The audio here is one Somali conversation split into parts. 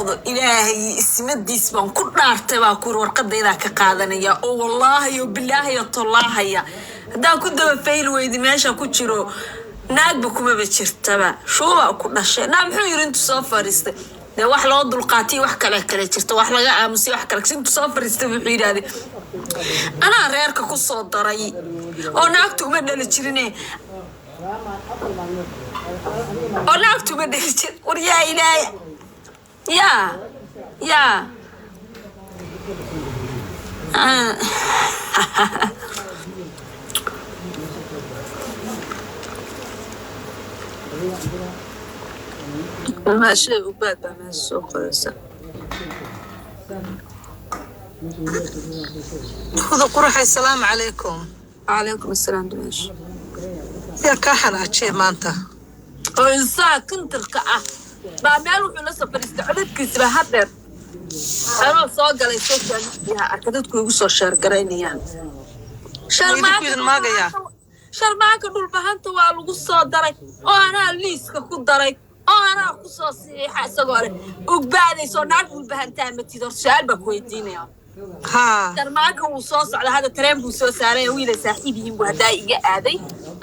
Ilaahay ismadiis baan ku dhaartay, baa kuuri warqadaydaa ka qaadanaya oo wallaahi oo bilaahi oo tollaahaya, haddaan ku daba fayli weydi meesha ku jiro naagba kumaba jirtaba, shuubaa ku dhashay. Naa muxuu yiri intuu soo fadhiistay? Dee wax loo dulqaatiy, wax kale kale jirta, wax laga aamusay, wax kale. Intuu soo fadhiistay wuxuu yidhahday, "Anaa reerka ku soo daray oo naagtu uma dhali jirine, oo naagtu uma dhali jir." War yaa ilaahay, yaa yaa. Ah. Maashay ubaad baa meesha soo qoraysa. Huda quraxay, salaamu calaykum. Calaykum asalaam, dimaash. Yaa kaa xanaajiya maanta? Oo insaa kintirka ah baa meel wuxuu la soo fadhiistay codadkiisiba haddeer anoo soo galay social media arka, dadku igu soo sheergaraynayaan. Idinku idin maagayaa. Sharmaanka dhulbahanta waa lagu soo daray oo anaa liiska ku daray oo anaa ku soo saxiixa, isagoo leh ogbaadayso naag dhulbahantaa matid. Hor su-aal baa ku weydiinaya. Haa. Sharmaanka wuu soo socda hadda, tareen buu soo saaray, wiila saaxiib yihiin buu haddaa iga aaday,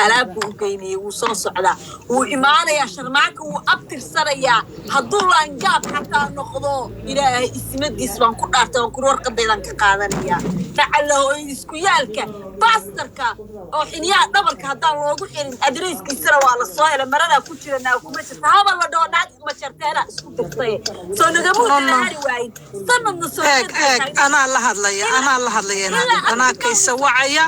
alaab buu u geynayay, wuu soo socdaa, wuu imaanayaa. Sharmaanka wuu abtirsanayaa hadduu laangaab xataa noqdo. Ilaahay ismadiis baan ku dhaartay, waan kuri warqadaydaan ka qaadanayaa. Lacalla hooyadiisku yaalka baastarka oo xiniyaha dhabarka haddaan loogu xirin, adreyskiisana waa la soo helay, maradaa ku jira naa kuma jirta, haba la dhaho naag ma jarteena isku dirtay soo nagamuu No, daba no. hari waayin sanadna soo Eeg eeg, anaa la hadlaya, anaa la hadlaya, Naadir. Anaa kaysa wacaya.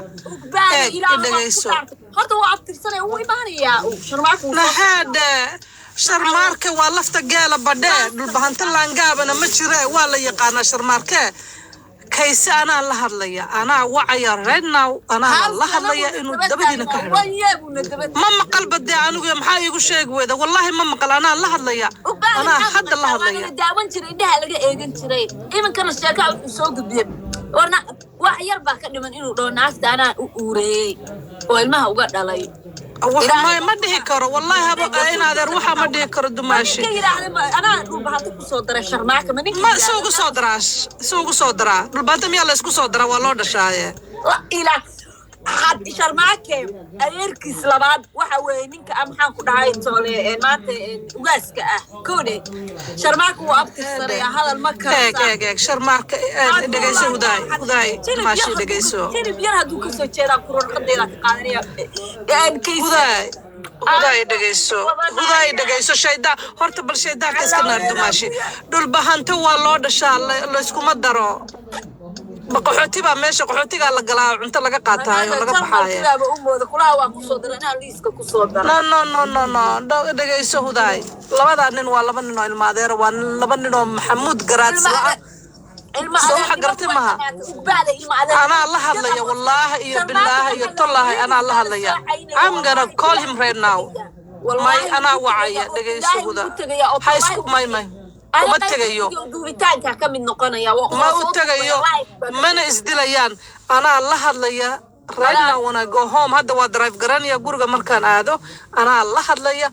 Eeg, i dhegayso. Horta waa abtirsanaya, wuu imaanayaa Sharmaarka, wuu soo Nahaadhe, Sharmaarke waa lafta geela badhee, dhulbahanta laangaabana ma jire, waa la yaqaanaa Sharmaarke. Kayse anaa la hadlaya, anaa wacaya right now, anaa la hadlaya inuu dabadiina ka xidho. Wanyeebuna daba. Ma maqal badee anigu, maxaa iigu sheegi weyda? Wallaahi ma maqal. Anaa la hadlaya, anaa hadda la hadlaya. Daawan jiray, indhaha laga eegan jiray, iminkana sheekaa wuxuu soo gudbiyey warna wax yar baa ka dhiman inuu dhaho naagta anaa u uureeyey oo ilmaha uga dhalay. Wax ma dhihi karo wallaahi, haba in adeer, waxaa ma dhihi karo, dumaashi. Ninka yidhaahda anaa dhulbahanta kusoo daray Sharmaaka, ma ninka Ma si ugu soo daraa, si ugu soo daraa dhulbaanta? Miyaa la isku soo daraa? Waa loo dhashaaye. Ila had Sharmaake adeerkiis labaad waxa weeye ninka ah, maxaan ku dhahay, toole ee maanta ee ugaaska ah kowdhe. Sharmaake wuu abtirsanaya, hadal ma Eeg. karsa. Eeg eeg, Sharmaarka, eeg, dhegayso Hudaay, Hudaay maashi, dhegayso. Jilib yar hadduu kasoo jeedaan kurarqadeeda ka qaadanaya kayse. Hudaay, Hudaay, dhegayso, Hudaay, dhegayso. Shaydaan horta, bal shaydaanka iska naar, dumaashi. Dhulbahanto waa loo dhashaa, layskuma daro. Ma qaxooti baa meesha? Qaxootigaa la galaa, cunto laga qaataayo, laga baxaaye. Sidaaba u mooda kulaha waa kusoo daray, inaan liiska kusoo daray. No, no, no, no, no. Dhegayso Hudaay, labadaa nin waa laba nin oo ilmaadeera, waa laba nin oo Maxamuud Garaadsla ah. Soo waxa garatay maaha. Anaa la hadlaya, wallaahi iyo bilaahi iyo tollaahi, anaa la hadlaya. I'm gonna call him right now. May, anaa wacaya. Dhegayso Huda, ha isku may, may uma tegayo. Duubitaanka ka mid noqonaya. Ma u tegayo, mana isdilayaan. Anaa la hadlaya right now when I go home. Hadda waa drive garanaya, guriga markaan aado anaa la hadlaya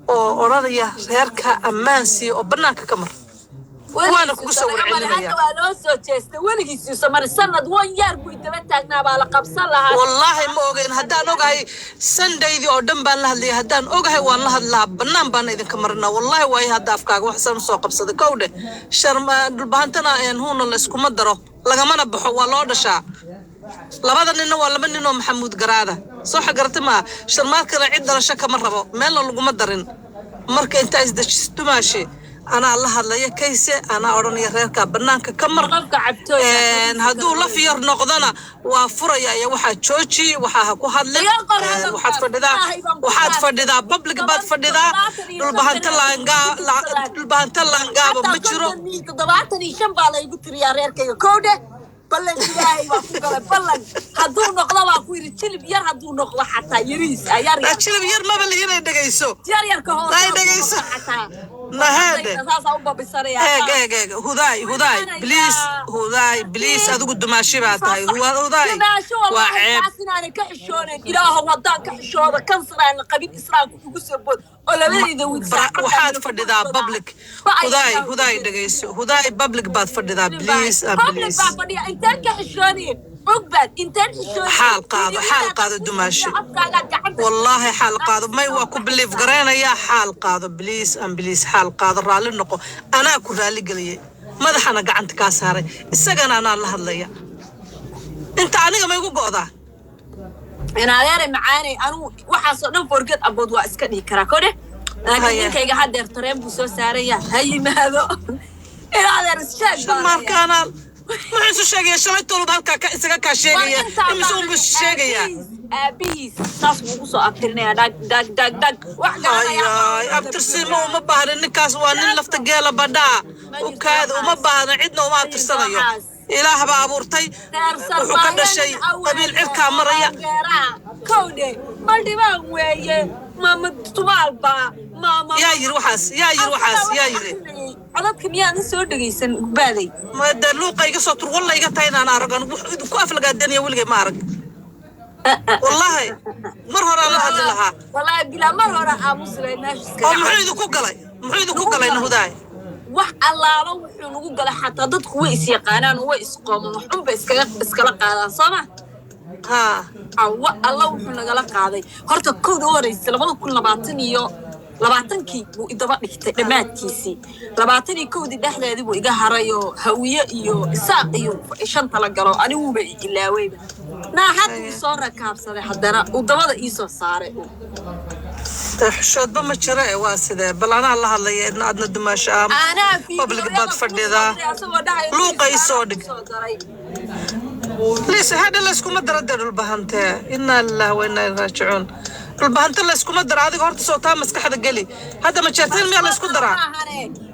oo odhanaya reerka ammaan siiya oo banaanka ka mar, waana kugu soo warcelinaya. Hadda waa loo soo jeestay, weligiis mari sanad wan yaar buu daba taagnaa, baa la qabsan lahaa. Wallaahi ma ogeyn. Haddaan ogahay, Sundaydii oo dhan baan la hadlaya. Haddaan ogahay waan la hadlaa, bannaan baan idinka marinaa wallaahi. Waayo hadda afkaaga waxsaan usoo qabsaday kowdhe. Sharma dhulbahantana huuna la iskuma daro, lagamana baxo, waa loo dhashaa. Labada ninna waa laba nin oo Maxamuud Garaada, soo xagarata maaha. Sharmaarkana cid dhalasho kama rabo, meelna laguma darin. Marka intaa isdejistumaashe, anaa la hadlaya kayse, anaa odhanaya reerkaa banaanka ka mar. Qofka cabtooy. Hadduu laf yar noqdona waa furaya iyo waxaa jooji, waxaa ha ku hadlin. Iga qor hadalkaas. Waxaad fadhidaa, Ilaahay baan ku waxaad dhaartay. fadhidaa public baad fadhidaa. Dhulbahanta laangaa, dhulbahanta laangaaba ma jiro. 75 baa laygu tiriyaa reerkayga kowdhe. Ballan ilaahay baa ku galay, ballan hadduu noqdo baa ku yidhi, jilib yar hadduu noqdo xataa yariis ah, yar yar. Jilib yar maba lihinay, dhegayso. Yar yarka hoose Ay, hadduu dhegayso. noqdo xataa. Naheede. Saasaa u babisanayaa. Eeg, eeg, eeg, Hudaay, Hudaay, please, Hudaay, please. Adigu dumaashi baa tahay, Hudaay. Dumaasho. Waa Wallahi ceeb. Taas inaanay ka xishoonayn. Ilaahow, haddaan ka xishoodo, kansar aan la qabin Islaamku igu soo bood oo labadayda wiil. Waxaad fadhidaa public, Hudaay. Hudaay, dhegayso, Hudaay, public baad fadhidaa. Please and Public please. baa fadhiya. Intaan ka xishoonayn, Ogbaad, intaan xishoonayn. Xaal qaado, xaal qaado, dumaashi. Afkaagaa gacanta. Wallaahi xaal qaado. May, waa ku believe garaynayaa. Xaal qaado, please and please, xaal qaado. Raalli noqo. Anaa ku raalli geliyey, madaxana gacanta kaa saaray, isagana anaa la hadlaya. Inta aniga ma igu go'daa? In adeeray macaanay, anugu waxaasoo dhan forget about, waa iska dhihi karaa kodhe, laakiin Haye. ninkayga haddeer tareen buu soo saaraya, ha yimaado. In adeer isheeg baan. Markaanaa muxuu isu sheegaya? Shalay tolub halkaa ka isaga kaa sheegaya, imise unbuu isu sheegayaa? Aabihiis saas buu ugu soo abtirinaya, dhag dhag dhag dhag, wax garanaya. Ayaay, abtirsimo uma baahna ninkaas. Waa nin lafta geela badhaa ukaada. Uma baahna, cidna uma abtirsanayo. Ilaah baa abuurtay, wuxuu ka dhashay qabiil cirkaa maraya. Kowdhe, ma dhibaan weeye, mama tumaalba mama. Yaa yiri waxaas? Yaa yiri waxaas? Yaa yiri? Codadka miyaadan soo dhegaysan, Ugbaaday? Ma dee luuqa iga soo tur. Walla iga tahay inaan arag anigu wax ku aflagaadanaya weligay ma arag. Wallaahi mar horaan la hadli lahaa. Wallaahi bilaa, mar hore aamuslay meesha iskaga. Oo muxuu idinku galay? Muxuu idinku galay, Nahudaay? Wax allaalo wuxuu nagu galay, xataa dadku way is yaqaanaan oo way isqooman, wax unba iskaga iskala qaadaan, soo ma? Haa. Awa alla wuxuu nagala qaaday horta kowda u horeysa 2020 iyo 20-kii buu idaba dhigtay. Dhammaadkiisii 21-dii dhexdeedii buu iga haray oo Hawiye iyo Isaaq iyo shanta la galo, aniguba i ilaaweyba. Naa hadda uu soo rakaabsaday, haddana uu dabada iisoo saaray. Dee xishoodba ma jiro ee waa sidee? Bal anaa la hadlaya, idna adna dumaasho ah. Anaa Public baad fadhidaa. Luuqa ii soo dhig. Liis hadha layskuma daro dee dhulbahantee. Innaa lillahi wa innaa ilaihi raajicuun. Dhulbahante layskuma daro. Adiga horta soo taa maskaxda geli. Hadda ma jeerteen miyaa laysku daraa?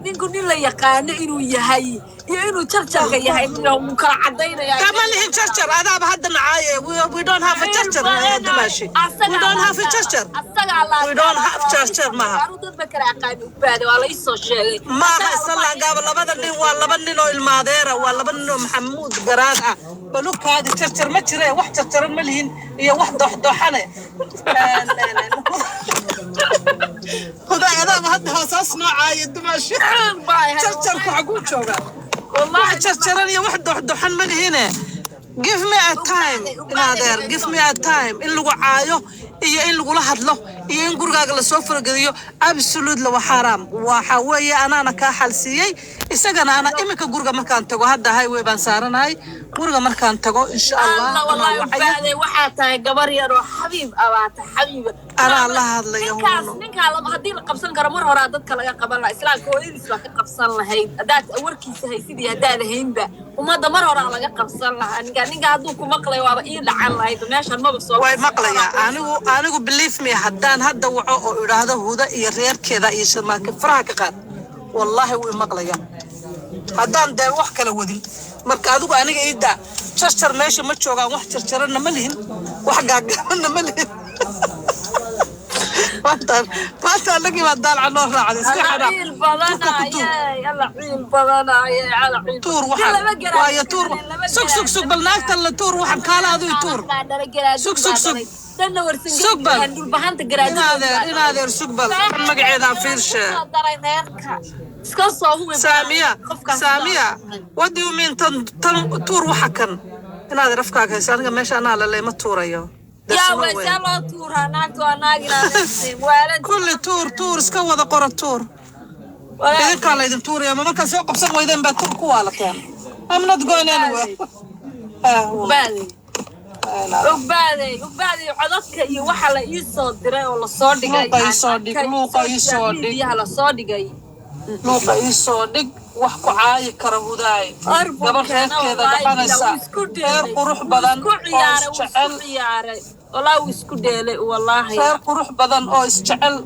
Ninku nin la yaqaano inuu yahay iyo inuu jarjarka yahay wuu kala cadaynayaa. Kama lihin jarjar. Adaaba hadda nacaaye. We don't have a jarjar, dumaashi. We don't have a jarjar. We don't have jarjar, maaha. Dad ba kala aqaani, Ugbaada, waa la ii soo sheegay. Maaha isla laangaaba. Labada nin waa laba nin oo ilmaadeera, waa laba nin oo Maxamuud Garaad ah. Balukaadi jarjar ma jire, wax jarjaran ma lihin iyo wax dooxdooxane. Hudaay, adaaba hadda hoosaas noocaaya, dumaashi. Jarjarku xaguu joogaa? Wax jarjaran iyo wax dooxdooxan ma lihine. Give me a time, inaadeer, give me a time. In lagu caayo iyo in lagula hadlo iyo in gurigaaga lasoo farageliyo, absolutely waa xaaraam. Waxa weeye anaana kaa xalsiiyey, isagana ana iminka guriga markaan tago, hadda highway baan saaranahay, guriga markaan tago insha Allah Allah anaa wallahi wacaya. Ugbaaday, waxaa tahay gabar yar oo xabiib abaata, xabiiba. Anaa la hadlaya. Ninkaas huuno. Ninkaa haddii la qabsan karo mar horaa dadka laga qaban lahaa. Islaamka hooyadiis baa ka qabsan lahayd haddaad warkiisa haysid iyo haddaad haynba. Ummadda mar horaa laga qabsan lahaa ninka. Ninka hadduu ku maqlay waaba ii dhacan lahayd, meeshan maba soo. Way maqlayaa. Anigu believe me, haddaan hadda waco oo idhaahdo Huda iyo reerkeeda iyo Sharmaake faraha ka qaad, wallaahi wuu maqlayaa, haddaan dee wax kala wadin. Marka adigu aniga ii daa. Jarjar meesha ma joogaan, wax jarjaranna ma lihin, wax gaagaabanna ma lihin. Maanta anagii baa daalca noo raacday. Iska Alla xanaaq. ciil Tuurka ku tuur. badanaaye, alla ciil badanaaye, alla ciil. Tuur waxaan waayo, tuur. Sug, sug, sug. Bal naagtan la tuur waxaan kaala. Aduu tuur. Sug, sug, sug. Danna warsan. Sug bal. Dhulbahanta. Inaadeer, inaadeer, sug bal. Magaceedaan fiirshe. Iska soo hubi. Saamiya. Qofkaas. Saamiya, what do you mean? Tan tan tuur waxa kan inaadeer afkaaga haysa. Aniga meesha anaa laley, ma tuurayo. There's yaa no way. Waa loo tuuraa? Naagta waa naag inaadan. Kulli tuur, tuur, iska wada qora tuur. Idinkaa laydin tuuraya. Ma markaad soo qabsan weydeen baa tuur ku waalateen? I'm not going anywhere. Ah, Ugbaaday, Ugbaaday, Ugbaaday, codadka iyo waxa la ii soo diray oo lasoo dhigay. Luuqa ii soo dhig, luuqa ii soo dhig. Miidiyaha lasoo dhigay. Luuqa ii soo dhig. Wax ku caayi kara Hudaay, gabar reerkeeda dhaqanaysa, reer qurux badan isku oo ciyaaray, wuu isjecel. Isku ciyaaray wallaahi, wuu isku dheelay wallaahi. Reer qurux badan oo isjecel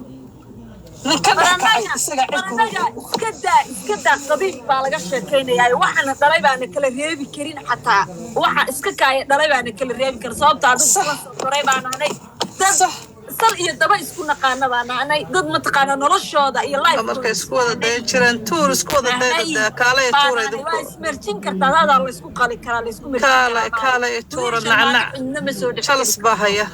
nin ka dhex kacay isaga cid Anaga iska daa, iska daa. Qabiil baa laga sheekaynayaa. Waxaana dhalay baana kala reebi karin, xataa waxa iska kaaya dhalay baana kala reebi karin, sababtaa dad Sax. kula soo koray baan ahnay dad. Sax. Sal iyo daba isku naqaana baa nahnay, dad mataqaana noloshooda iyo life Markay isku wada dayan jireen, tuur isku wada dayda, kaalaya tuura idinku. Waa ismerjin kartaa, adaa la isku qali karaa, la isku merjin. Kaala, kaala iyo tuura, nacnac. Cidna ma soo dhex Jalas baa haya.